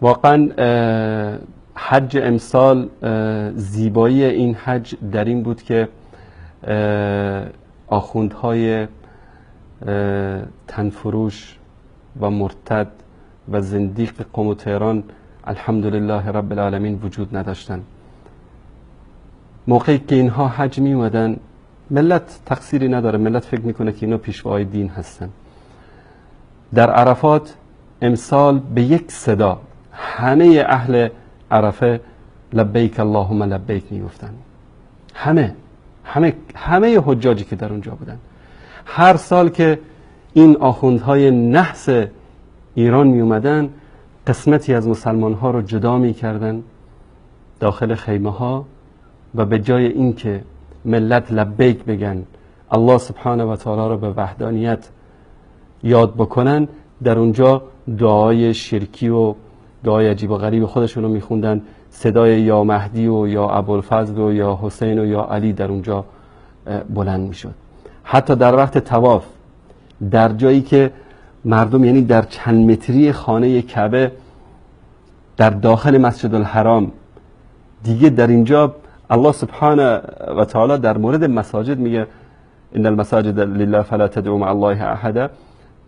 واقعا حج امسال، زیبایی این حج در این بود که آخوندهای تنفروش و مرتد و زندیق قم و تهران الحمدلله رب العالمین وجود نداشتن. موقعی که اینها حج می اومدن، ملت تقصیری نداره، ملت فکر میکنه که اینا پیشوای دین هستن. در عرفات امسال به یک صدا همه اهل عرفه لبیک اللهم لبیک میگفتن. همه همه همه حجاجی که در اونجا بودن. هر سال که این آخوندهای نحس ایران می اومدن، قسمتی از مسلمان ها رو جدا می کردن داخل خیمه ها و به جای اینکه ملت لبیک بگن، الله سبحانه و تعالی رو به وحدانیت یاد بکنن، در اونجا دعای شرکی و دعای عجیب و غریب خودشون رو میخوندن. صدای یا مهدی و یا ابوالفضل و یا حسین و یا علی در اونجا بلند میشد. حتی در وقت طواف، در جایی که مردم، یعنی در چند متری خانه کعبه، در داخل مسجد الحرام، دیگه در اینجا الله سبحانه و تعالی در مورد مساجد میگه ان المساجد لله فلا تدعوا مع الله احدا.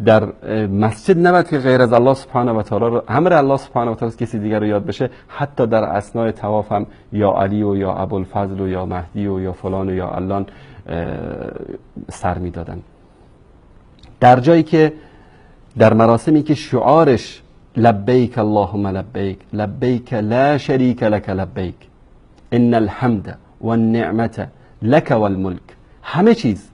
در مسجد نباید که غیر از الله سبحانه و تعالی رو، امر الله سبحانه و تعالی، کسی دیگر رو یاد بشه. حتی در اثنای طواف هم یا علی و یا ابوالفضل و یا مهدی و یا فلان و یا علان سر میدادن. در جایی که در مراسمی که شعارش لبیک اللهم لبیک لبیک لا شریک لک لبیک ان الحمد والنعمت لک والملک، همه چیز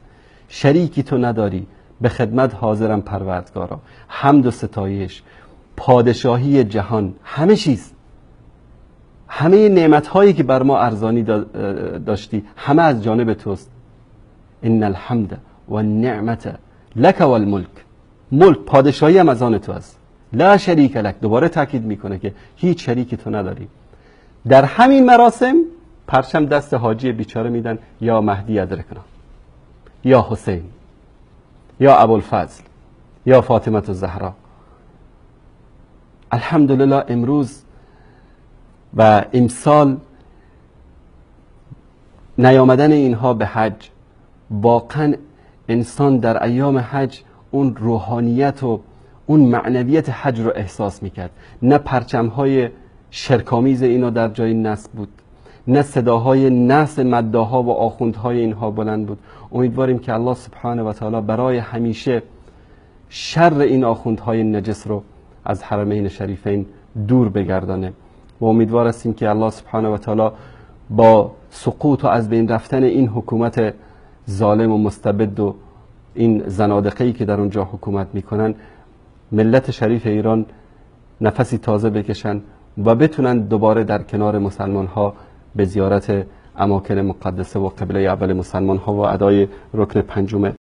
شریکی تو نداری، به خدمت حاضرم پروردگارا، حمد و ستایش، پادشاهی جهان، همه چیز، همه نعمت هایی که بر ما ارزانی داشتی همه از جانب توست. ان الحمد والنعمت لک والملک، ملک پادشاهی هم از آن تو است، لا شریک لک، دوباره تاکید میکنه که هیچ شریکی تو نداری. در همین مراسم پرچم دست حاجی بیچاره میدن، یا مهدی ادرکنا، یا حسین، یا ابوالفضل، یا فاطمه الزهرا. الحمدلله امروز و امسال نیامدن اینها به حج، واقعا انسان در ایام حج اون روحانیت و اون معنویت حج رو احساس میکرد. نه پرچمهای شرکامیز اینا در جای نصب بود، نه صداهای نحس مداها و آخوندهای اینها بلند بود. امیدواریم که الله سبحانه و تعالی برای همیشه شر این آخوندهای نجس رو از حرمین شریفین دور بگردانه و امیدوار هستیم که الله سبحانه و تعالی با سقوط و از بین رفتن این حکومت ظالم و مستبد و این زنادقه‌ای که در اونجا حکومت میکنن، ملت شریف ایران نفسی تازه بکشن و بتونن دوباره در کنار مسلمان ها به زیارت اماکن مقدسه و قبله اول مسلمان ها و ادای رکن پنجم